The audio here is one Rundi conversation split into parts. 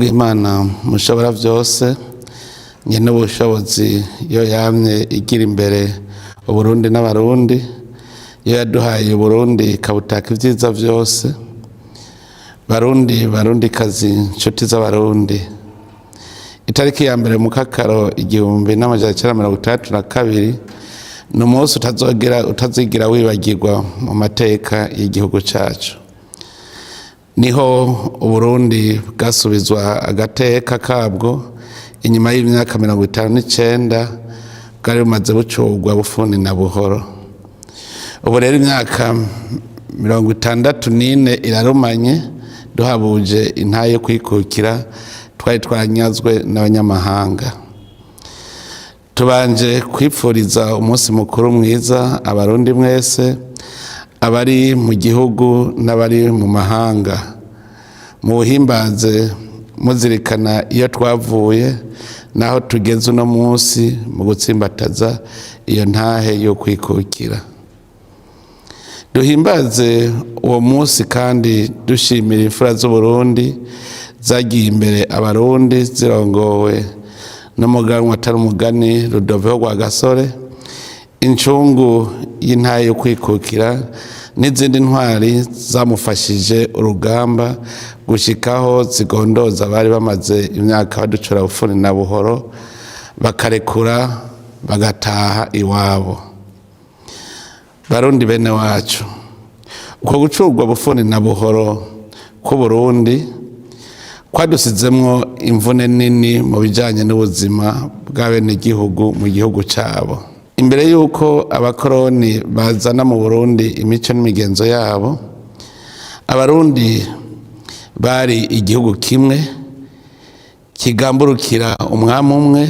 Kubw'Imana mushobora byose, nyene ubushobozi, yo yamye igira imbere Uburundi n'Abarundi, iyo yaduhaye Uburundi ikabutaka ibyiza byose. Barundi, Barundikazi, nshuti z'Abarundi, itariki ya 1 Mukakaro 1962 ni umunsi utazogera utazigira wibagirwa mu mateka y'igihugu cyacu. Niho Uburundi bwasubizwa agateka kabwo inyuma y'imyaka 59 bwari bumaze bucurwa bufuni na buhoro. Ubu rero imyaka 64 irarumanye duhabuje intahe yo kwikukira twari twaranyazwe n'abanyamahanga. Tubanje kwipfuriza umunsi mukuru mwiza Abarundi mwese, abari mu gihugu n'abari mu mahanga. Muwuhimbaze muzirikana iyo twavuye n'aho tugeze uno munsi mu gutsimbataza iyo ntahe yo kwikukira. Duhimbaze uwo munsi kandi dushimira imfura z'Uburundi zagiye imbere Abarundi, zirongowe n'umuganwa atari umugani Rudoviko Rwagasore, incungu y'intahe yo kwikukira, n'izindi ntwari zamufashije urugamba gushikaho zigondoza bari bamaze imyaka baducura bufuni na buhoro, bakarekura bagataha iwabo. Barundi bene wacu, uko gucurwa bufuni na buhoro k'Uburundi kwadusizemwo imvune nini mu bijanye n'ubuzima bw'abenegihugu mu gihugu cabo. Imbere y'uko abakoroni bazana mu Burundi imico n'imigenzo yabo, Abarundi bari igihugu kimwe kigamburukira umwami umwe,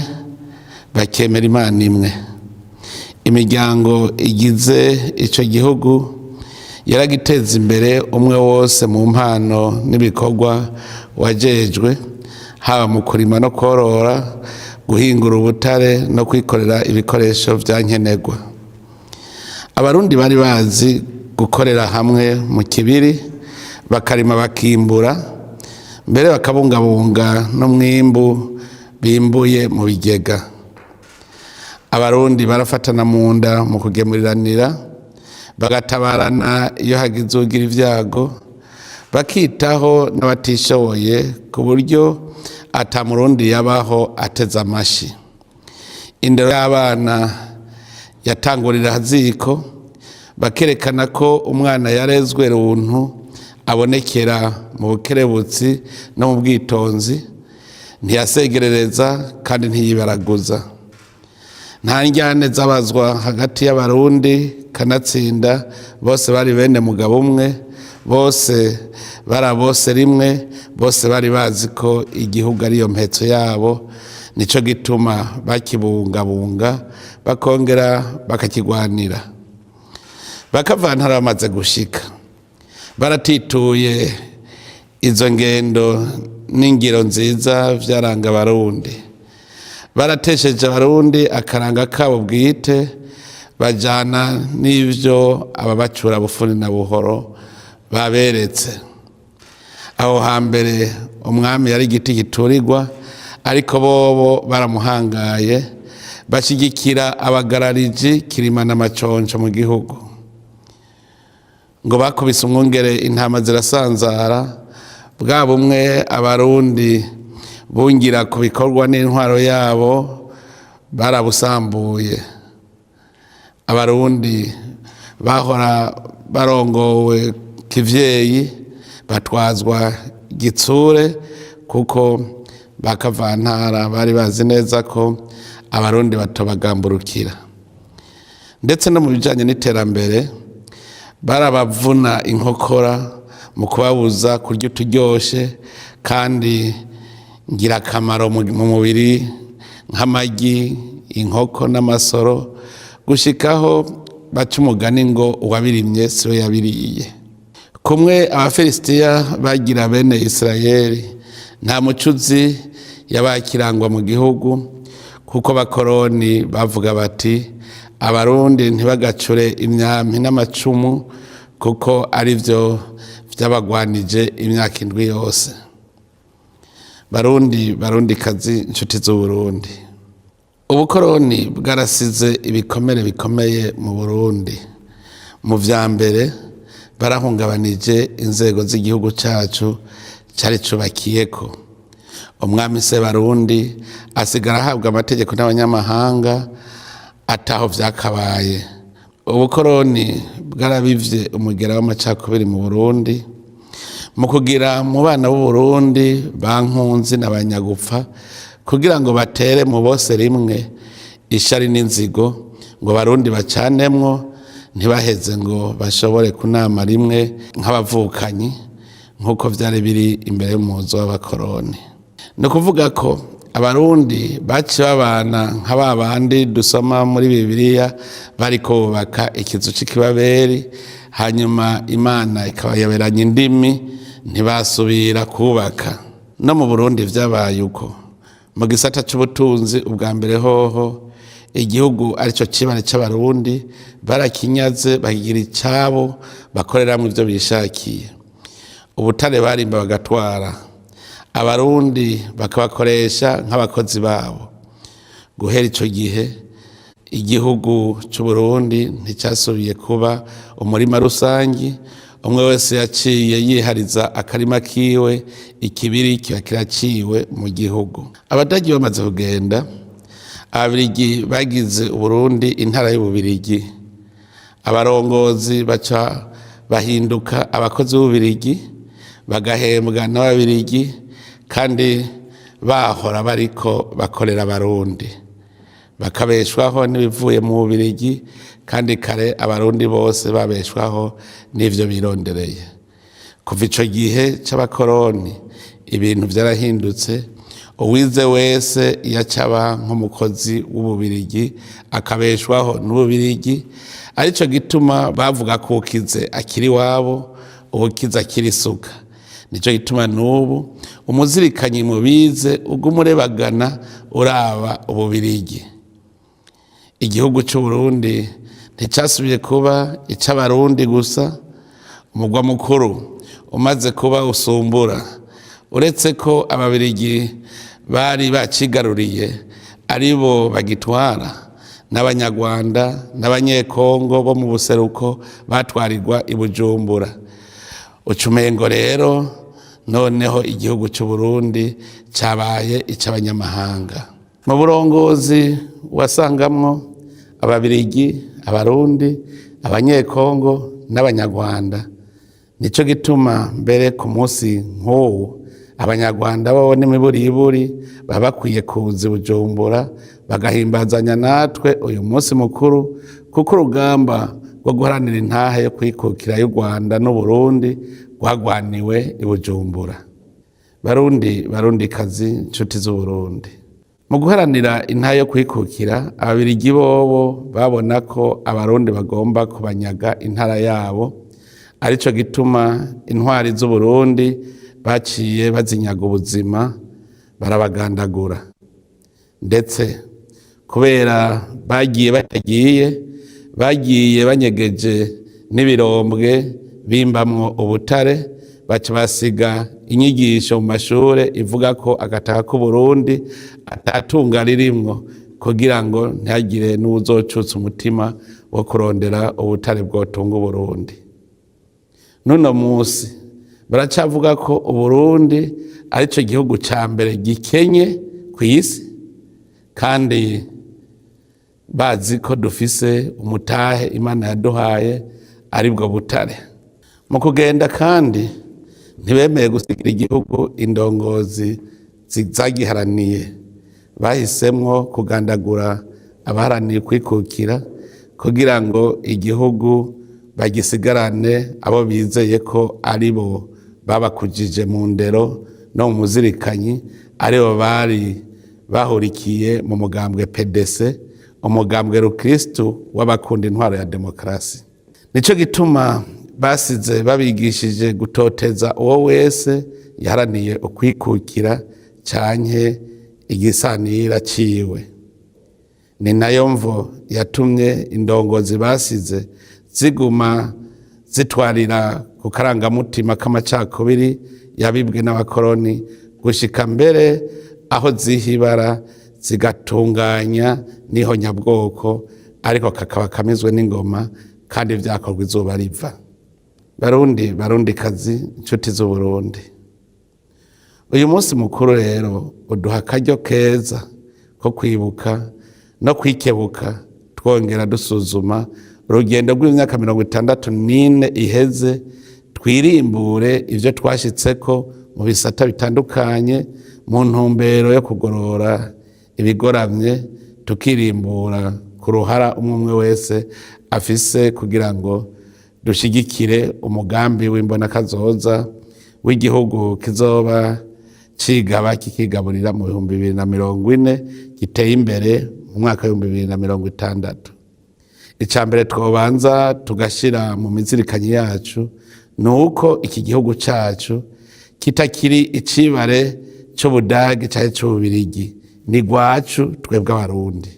bakemera Imana imwe. Imiryango igize icyo gihugu yaragiteza imbere, umwe wose mu mpano n'ibikorwa wajejwe, haba mu kurima no korora, guhingura ubutare no kwikorera ibikoresho bya nkenerwa. Abarundi bari bazi gukorera hamwe mu kibiri, bakarima, bakimbura, mbere bakabungabunga n'umwimbu bimbuye mu bigega. Abarundi barafatana mu nda mu kugemuriranira, bagatabarana iyo hagize ugira ibyago, bakitaho n'abatishoboye, ku buryo ata Murundi yabaho ateze amashi. Indero y'abana yatangurira haziko, bakerekana ko umwana yarezwe runtu abonekera mu bukerebutsi no mu bwitonzi, ntiyasegerereza kandi ntiyibaraguza. Nta njyane zabazwa hagati y'Abarundi, kanatsinda bose bari bene mugabo umwe, bose bari bose rimwe, bose bari bazi ko igihugu ariyo mpetso yabo. Nico gituma bakibungabunga, bakongera bakakigwanira. Bakavantara bamaze gushika, baratituye izo ngendo n'ingiro nziza vyaranga Abarundi. Baratesheje Abarundi akaranga kabo bwite, bajana n'ivyo ababacura bufuni na buhoro baberetse. Aho hambere umwami yari igiti giturirwa, ariko bobo baramuhangaye, bashyigikira abagarariji Kirima na Maconco mu gihugu. Ngo bakubise umwungere intama zirasanzara. Bwa bumwe Abarundi bungira ku bikorwa n'intwaro yabo barabusambuye. Abarundi bahora barongowe kivyeyi batwazwa gitsure, kuko bakavantara bari bazi neza ko Abarundi batobagamburukira. Ndetse no mu bijanye n'iterambere barabavuna inkokora mu kubabuza kurya uturyoshe kandi ngirakamaro mu mubiri nk'amagi, inkoko n'amasoro, gushikaho baca umugani ngo uwabirimye siwe yabiriye. Kumwe Abafilisitiya bagira bene Isirayeli, nta mucuzi yabakirangwa mu gihugu, kuko abakoroni bavuga bati: "Abarundi ntibagacure imyampi n'amacumu, kuko ari byo byabagwanije imyaka 7 yose." Barundi, Barundikazi, inshuti z'Uburundi, ubukoroni bwarasize ibikomere bikomeye mu Burundi. Mu vya mbere, barahungabanije inzego z'igihugu cacu cari cubakiyeko. Umwami Sebarundi asigara ahabwa amategeko n'abanyamahanga ataho vyakabaye. Ubukoroni bwarabivye umugera w'amacakubiri mu Burundi, mu kugira mu bana b'Uburundi bankunzi n'abanyagupfa, kugira ngo batere mu bose rimwe ishari n'inzigo, ngo Barundi bacanemwo, ntibaheze ngo bashobore kunama rimwe nk'abavukanyi, nk'uko vyari biri imbere y'umuzo w'abakoroni. Ni ukuvuga ko Abarundi baciye babana nka ba bandi dusoma muri Bibiliya bariko bubaka ikizu c'ikibaberi, hanyuma Imana ikabayoberanya indimi, ntibasubira kubaka. No mu Burundi vyabaye uko. Mu gisata c'ubutunzi, ubwa mbere hoho igihugu arico cibare c'Abarundi barakinyaze, bakigira icabo, bakoreramwo ivyo bishakiye. Ubutare barimba bagatwara, Abarundi bakabakoresha nk'abakozi babo. Guhera ico gihe, igihugu c'Uburundi nticyasubiye kuba umurima rusangi. Umwe wese yaciye yihariza akarima kiwe, ikibiri kiba kiraciwe mu gihugu. Abadagi bamaze kugenda, Ababirigi bagize Uburundi intara y'Ububirigi. Abarongozi baca bahinduka abakozi b'Ububirigi, bagahembwa n'Ababirigi, kandi bahora bariko bakorera Abarundi, bakabeshwaho n'ibivuye mu Bubirigi, kandi kare Abarundi bose babeshwaho n'ivyo birondereye. Kuva ico gihe c'abakoroni, ibintu vyarahindutse. Uwize wese yacaba nk'umukozi w'Ububirigi, akabeshwaho n'Ububirigi. Arico gituma bavuga ko ukize akiri iwabo, uwukize akiri isuka. Nico gituma n'ubu umuzirikanyi mubize uguma urebagana uraba Ububirigi. Igihugu c'Uburundi nticyasubiye kuba ic'Abarundi gusa. Umugwa mukuru umaze kuba Usumbura, uretse ko Ababirigi bari bacigaruriye aribo bagitwara, n'Abanyarwanda n'Abanyekongo bo mu buseruko batwarirwa i Bujumbura. Ucumengo rero noneho igihugu c'Uburundi cabaye ic'abanyamahanga. Mu burongozi wasangamwo Ababirigi, Abarundi, Abanyekongo n'Abanyarwanda. Nico gituma mbere ku munsi nk'uwu Abanyarwanda bo n'imiburiburi baba bakwiye kuza i Bujumbura, bagahimbazanya natwe uyu munsi mukuru, kuko urugamba rwo guharanira intahe yo kwikukira y'u Rwanda n'Uburundi rwagwaniwe i Bujumbura. Barundi, Barundikazi, nshuti z'Uburundi, mu guharanira intahe yo kwikukira, Ababirigi bobo babona ko Abarundi bagomba kubanyaga intara yabo. Arico gituma intwari z'Uburundi baciye bazinyaga ubuzima, barabagandagura. Ndetse kubera bagiye batagiye, bagiye banyegeje n'ibirombwe bimbamwo ubutare, baca basiga inyigisho mu mashure ivuga ko agataka k'Uburundi atatunga ririmwo, kugira ngo ntihagire n'uwuzocutsa umutima wo kurondera ubutare bwotunga Uburundi. N'uno munsi baracavuga ko Uburundi arico gihugu ca mbere gikenye ku isi, kandi bazi ko dufise umutahe Imana yaduhaye, aribwo butare. Mu kugenda kandi ntibemeye gusigira igihugu indongozi zagiharaniye. Bahisemwo kugandagura abaharaniye kwikukira, kugira ngo igihugu bagisigarane abo bizeye ko ari bo babakujije mu ndero no mu muzirikanyi, aribo bari bahurikiye mu mugambwe PDC, umugambwe rukristu w'abakunda intwaro ya demokarasi. Nico gituma basize babigishije gutoteza uwo wese yaharaniye ukwikukira canke igisanira ciwe. Ni nayo mvo yatumye indongozi basize ziguma zitwarira ku karangamutima k'amacakubiri yabibwe n'abakoroni. Gushika mbere aho zihibara zigatunganya n'ihonyabwoko, ariko kakaba kamizwe n'ingoma kandi vyakorwa izuba riva. Barundi, Barundikazi, inshuti z'Uburundi, uyu munsi mukuru rero uduha akaryo keza ko kwibuka no kwikebuka, twongera dusuzuma urugendo rw'imyaka 64 iheze, twirimbure ivyo twashitseko mu bisata bitandukanye mu ntumbero yo kugorora ibigoramye, tukirimbura ku ruhara umwe umwe wese afise kugira ngo dushigikire umugambi w'imbonakazoza w'igihugu kizoba cigaba kikigaburira mu 2040, giteye imbere mu mwaka w'2060. Icya mbere twobanza tugashyira mu mizirikanyi yacu ni uko iki gihugu cyacu kitakiri icibare cy'Ubudage cyangwa cy'Ububirigi, ni rwacu twebwe Abarundi.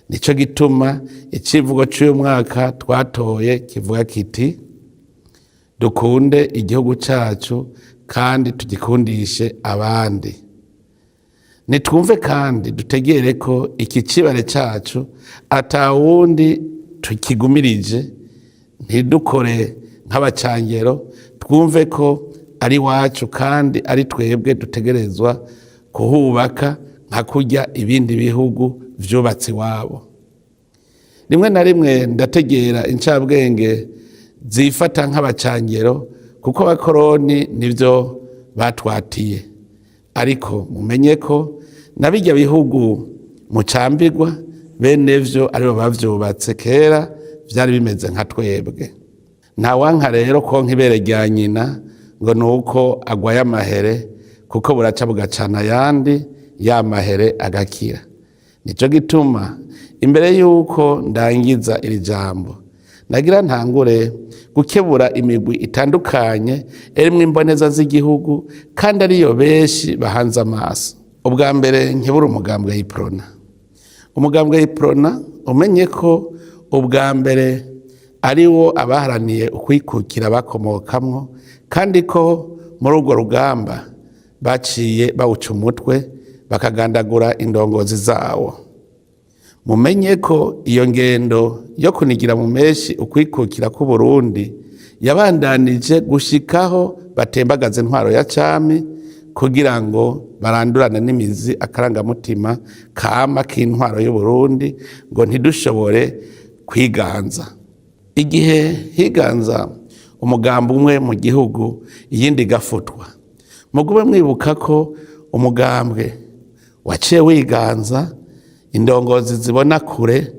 Nicyo gituma icivugo cy'uyu mwaka twatoye kivuga kiti: "Dukunde igihugu cyacu kandi tugikundishe abandi." Nitwumve kandi dutegere ko iki cibare cyacu atawundi tukigumirije. Ntidukore nk'abacangero, twumve ko ari iwacu kandi ari twebwe dutegerezwa kuhubaka nka kurya ibindi bihugu vyubatse iwabo. Rimwe na rimwe ndategera incabwenge zifata nk'abacangero, kuko abakoroni nibyo batwatiye, ariko mumenye ko na bijya bihugu mucambirwa bene vyo aribo bavyubatse kera, vyari bimeze nka twebwe. Ntawanka rero konka ibere rya nyina ngo ni uko agwaye amahere, kuko buraca bugacana ayandi, ya mahere agakira. Nicyo gituma imbere y'uko ndangiza iri jambo nagira ntangure gukebura imigwi itandukanye irimwo imboneza z'igihugu kandi ariyo benshi bahanze amaso. Ubwa mbere nkebura umugambwe y'Iprona. Umugambwe y'Iprona, umenye ko ubwa mbere ari wo abaharaniye ukwikukira bakomokamwo, kandi ko muri urwo rugamba baciye bawuca umutwe, bakagandagura indongozi zawo. Mumenye ko iyo ngendo yo kunigira mu menshi ukwikukira k'Uburundi yabandanije gushikaho batembagaza intwaro ya cami kugira ngo barandurane n'imizi akarangamutima kama k'intwaro y'Uburundi, ngo ntidushobore kwiganza. Igihe higanza umugambi umwe mu gihugu, iyindi igafutwa, mugume mwibuka ko umugambwe waciye wiganza, indongozi zibona kure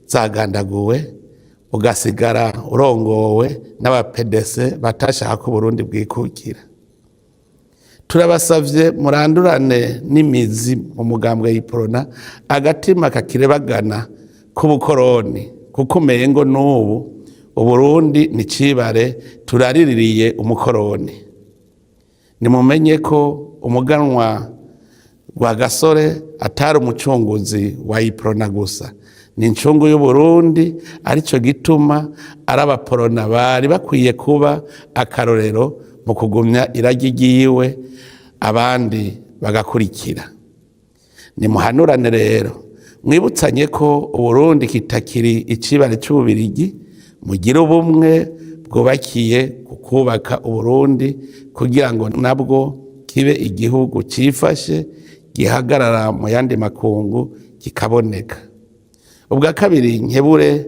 zagandaguwe, ugasigara urongowe n'abapedese batashaka ko Uburundi bwikukira. Turabasavye murandurane n'imizi mu mugambwe y'Iprona agatima kakirebagana k'ubukoroni, kuko umengo n'ubu Uburundi ni cibare turariririye umukoroni. Nimumenye ko umuganwa Rwagasore atari umucunguzi wa Iprona gusa, ni incungu y'Uburundi, arico gituma ari abaporona bari bakwiye kuba akarorero mu kugumya iragi ryiwe, abandi bagakurikira. Nimuhanurane rero, mwibutsanye ko Uburundi kitakiri icibare c'Ububirigi, mugire ubumwe bwubakiye ku kubaka Uburundi kugira ngo nabwo kibe igihugu cifashe, gihagarara mu yandi makungu, kikaboneka. Ubwa kabiri nkebure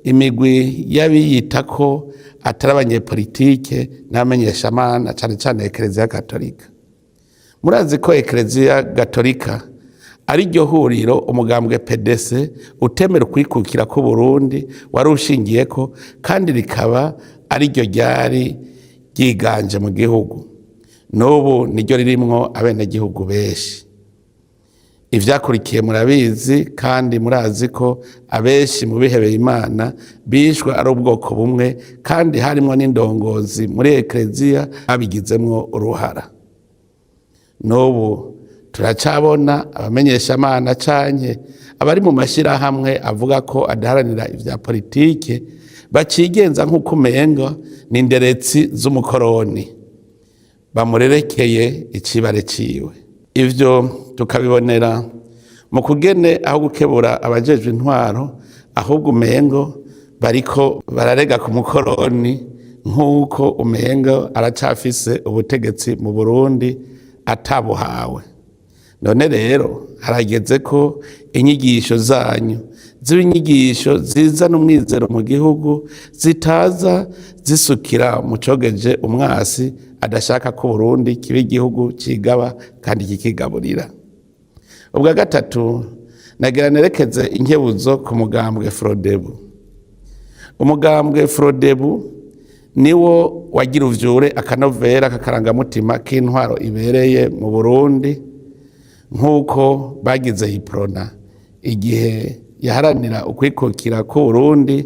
imigwi y'abiyita ko atari abanyepolitike n'abamenyeshamana, cane cane Ekereziya Gatolika. Murazi ko Ekereziya Gatolika ari ryo huriro umugambwe PDC utemera ukwikukira k'Uburundi wari ushingiyeko, kandi rikaba ari ryo ryari ryiganje mu gihugu, n'ubu niryo ririmwo abenegihugu benshi. Ivyakurikiye murabizi, kandi murazi ko abenshi mu bihebeye Imana bishwe ari ubwoko bumwe, kandi harimwo n'indongozi muri ekereziya babigizemwo uruhara. N'ubu turacabona abamenyeshamana canke abari mu mashyirahamwe avuga ko adaharanira ivya politike bacigenza nk'uko umenga ni inderetsi z'umukoroni. Bamurerekeye icibare ciwe. Ivyo tukabibonera mu kugene aho gukebura abajejwe intwaro, ahubwo umengo bariko bararega ku mukoroni, nk'uko umengo aracafise ubutegetsi mu Burundi atabuhawe. None rero harageze ko inyigisho zanyu ziba inyigisho zizana umwizero mu gihugu, zitaza zisukira mu cogeje umwasi adashaka ko Burundi kiba igihugu cigaba kandi kikigaburira. Ubwa gatatu, nagira nerekeze inkebuzo ku mugambwe Frodebu. Umugambwe Frodebu niwo wagira uvyure akanovera k'akarangamutima k'intwaro ibereye mu Burundi, nk'uko bagize Iprona igihe yaharanira ukwikukira k'Uburundi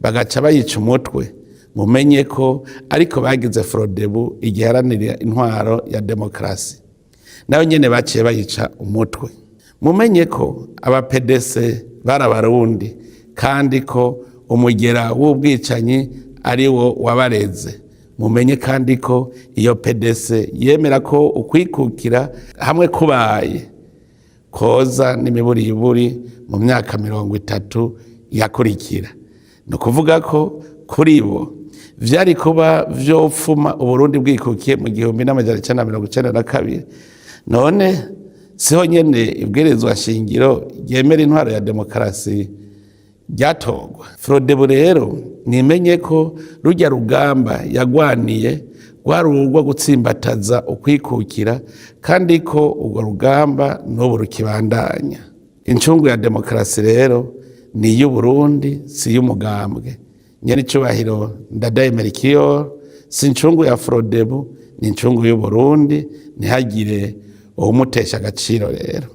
bagaca bayica umutwe. Mumenye ko ariko bagize Frodebu igihe yaharanira intwaro ya demokarasi, nayo nyene baciye bayica umutwe. Mumenye ko aba PDC bari Abarundi, kandi ko umugera w'ubwicanyi ari wo wabareze. Mumenye kandi ko iyo PDC yemera ko ukwikukira hamwe kubaye koza n'imiburiburi mu myaka 30 yakurikira. Ni ukuvuga ko kuri bo vyari kuba vyopfuma Uburundi bwikukiye mu 1992. None siho nyene ibwirizwa shingiro ryemera intwaro ya demokarasi ryatorwa? Frodebu rero nimenye ko rujya rugamba yagwaniye rwari urwo gutsimbataza ukwikukira, kandi ko urwo rugamba n'ubu rukibandanya. Incungu ya demokarasi rero ni iy'Uburundi, si iy'umugambwe. Nyene icubahiro Ndadaye Melchior si incungu ya Frodebu, ni incungu y'Uburundi. Ntihagire uwumutesha agaciro. Rero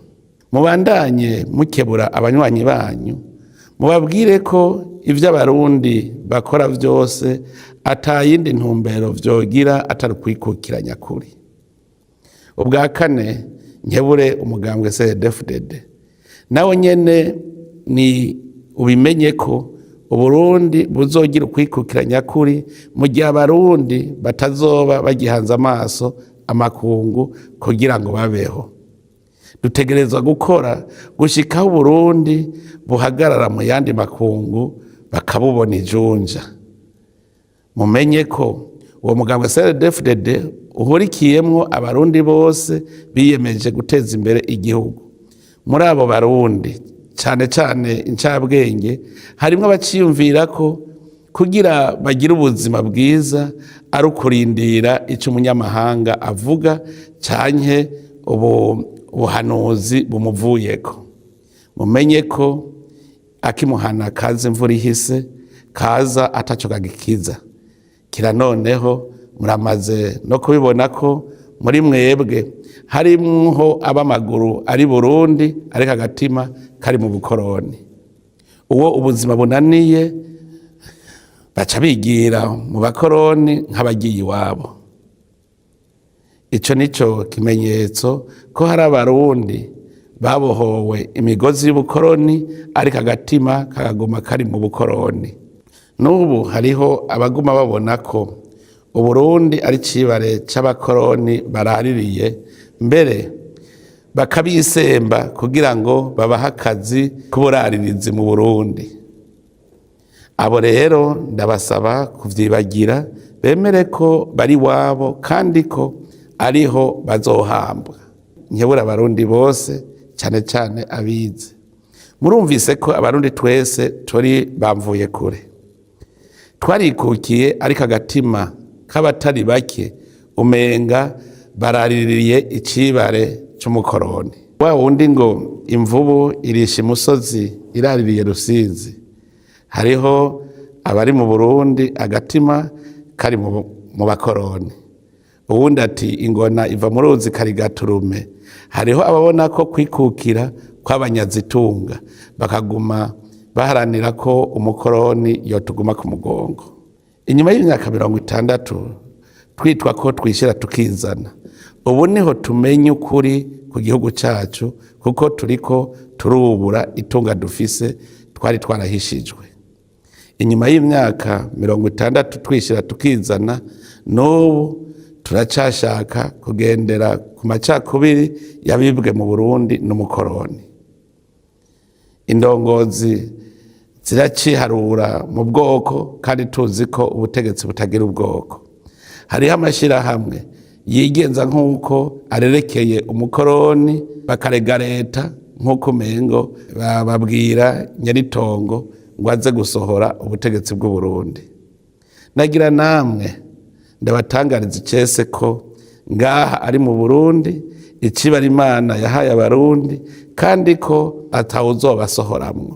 mubandanye mukebura abanywanyi banyu, mubabwire ko ibyo Abarundi bakora byose atayindi ntumbero vyogira atari ukwikukira nyakuri. Ubwa kane, nkebure umugambwe CNDD-FDD. Nawe nyene ni ubimenye ko Uburundi buzogira ukwikukira nyakuri mu gihe Abarundi batazoba bagihanze amaso amakungu kugira ngo babeho. Dutegerezwa gukora gushikaho Uburundi buhagarara mu yandi makungu bakabubona ijunja. Mumenye ko uwo mugambwe CNDD-FDD uhurikiyemwo Abarundi bose biyemeje guteza imbere igihugu. Muri abo Barundi, cane cane incabwenge, harimwo abaciyumvira ko kugira bagire ubuzima bwiza ari ukurindira ico umunyamahanga avuga canke ubuhanuzi bumuvuyeko. Mumenye ko akimuhana kaza imvura ihise, kaza ataco kagikiza. Kira noneho muramaze no kubibona ko muri mwebwe harimwo ab'amaguru ari Burundi ariko agatima kari mu bukoroni. Uwo ubuzima bunaniye baca bigira mu bakoroni nk'abagiye iwabo. Ico nico kimenyetso ko hari Abarundi babohowe imigozi y'ubukoroni ariko agatima kakaguma kari mu bukoroni. N'ubu hariho abaguma babona ko Uburundi ari cibare c'abakoroni baraririye, mbere bakabisemba kugira ngo babahe akazi k'uburaririzi mu Burundi. Abo rero ndabasaba kuvyibagira, bemere ko bari iwabo kandi ko ariho bazohambwa. Nkebura Abarundi bose, cane cane abize. Murumvise ko Abarundi twese turi bamvuye kure, twarikukiye, ariko agatima k'abatari bake umenga baraririye icibare c'umukoroni wa wundi ngo imvubu irisha imusozi iraririye Rusizi. Hariho abari mu Burundi agatima kari mu bakoroni. Uwundi ati ingona iva mu ruzi karigaturume. Hariho ababona ko kwikukira kw'abanyazitunga, bakaguma baharanira ko umukoroni yotuguma ku mugongo. Inyuma y'imyaka 60 twitwa ko twishira tukizana, ubu niho tumenya ukuri ku gihugu cacu, kuko turiko turubura itunga dufise twari twarahishijwe. Inyuma y'imyaka 60 twishira tukizana, n'ubu Turacashaka kugendera ku macakubiri yabibwe mu Burundi n'umukoroni. Indongozi ziraciharura mu bwoko, kandi tuzi ko ubutegetsi butagira ubwoko. Hariho amashyirahamwe yigenza nk'uko arerekeye umukoroni, bakarega leta nk'uko umengo bababwira nyaritongo ngo aze gusohora ubutegetsi bw'Uburundi. Nagira namwe ndabatangariza icese ko ngaha ari mu Burundi, icibara Imana yahaye Abarundi, kandi ko atawuzobasohoramwo.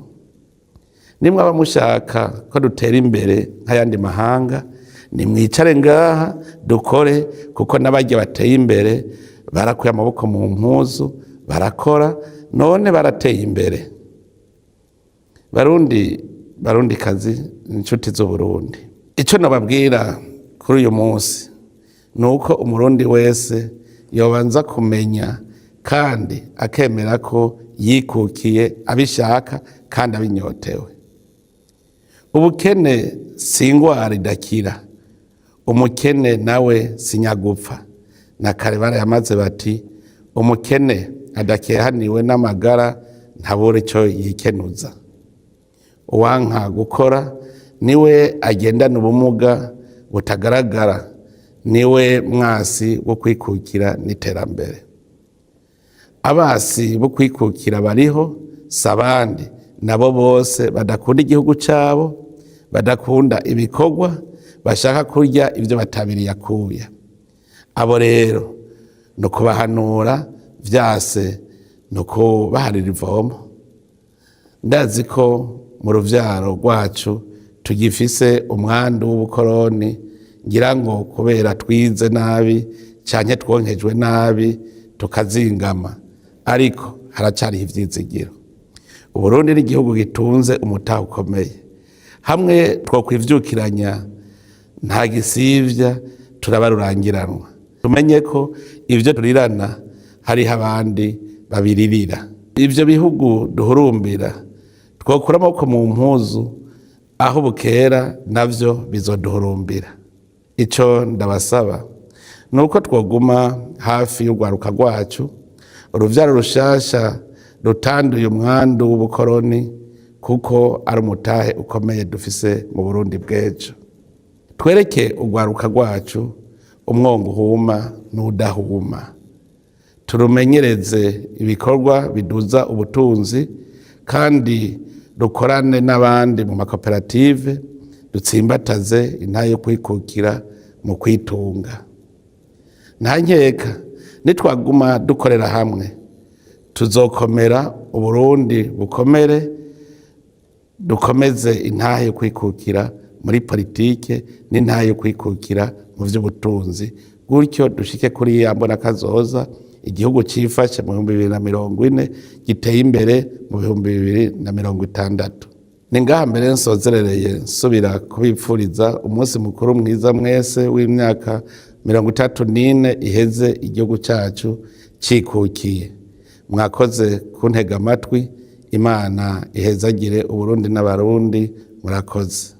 Nimwe abamushaka ko dutera imbere nk'ayandi mahanga, nimwicare ngaha dukore, kuko n'abarya bateye imbere barakuye amaboko mu mpuzu barakora, none barateye imbere. Barundi, Barundi kazi, inshuti z'Uburundi, icyo nababwira kuri uyu munsi ni uko Umurundi wese yobanza kumenya kandi akemera ko yikukiye abishaka kandi abinyotewe. Ubukene si ingwara idakira, umukene nawe si nyagupfa. Na kare barayamaze bati: "Umukene adakehaniwe n'amagara ntabura icyo yikenuza." Uwanka gukora niwe agendana ubumuga butagaragara, niwe mwasi wo kwikukira n'iterambere. Abasi bo kwikukira bariho, si abandi, nabo bose badakunda igihugu cyabo, badakunda ibikorwa, bashaka kurya ibyo batabiriye akuya. Abo rero ni ukubahanura, vyase ni ukubaharira ivomo. Ndazi ko mu ruvyaro rwacu tugifise umwandu w'ubukoroni, ngira ngo kubera twize nabi canke twonkejwe nabi tukazingama, ariko haracariho ivyizigiro. Uburundi ni igihugu gitunze umutahe ukomeye. Hamwe twokwivyukiranya, nta gisivya, turaba rurangiranwa. Tumenye ko ivyo turirana hariho abandi babiririra. Ivyo bihugu duhurumbira, twokura amaboko mu mpuzu, aho bukera navyo bizoduhurumbira. Ico ndabasaba ni uko twoguma hafi y'urwaruka rwacu, uruvyaro rushasha rutanduye umwandu w'ubukoroni, kuko ari umutahe ukomeye dufise mu Burundi bw'ejo. Twereke urwaruka rwacu umwongo uhuma n'udahuma, turumenyereze ibikorwa biduza ubutunzi, kandi dukorane n'abandi mu makoperative, dutsimbataze intahe yo kwikukira mu kwitunga. Nta nkeka, nitwaguma dukorera hamwe tuzokomera, Uburundi bukomere, dukomeze intahe yo kwikukira muri politike n'intahe yo kwikukira mu vy'ubutunzi, gutyo dushike kuri ya mbona kazoza: igihugu cifashe mu 2040, giteye imbere mu 2060. Ni ngaha mbere nsozerereye, nsubira kubipfuriza umunsi mukuru mwiza mwese w'imyaka 34 iheze igihugu cyacu cikukiye. Mwakoze kuntega amatwi. Imana ihezagire Uburundi n'Abarundi. Murakoze.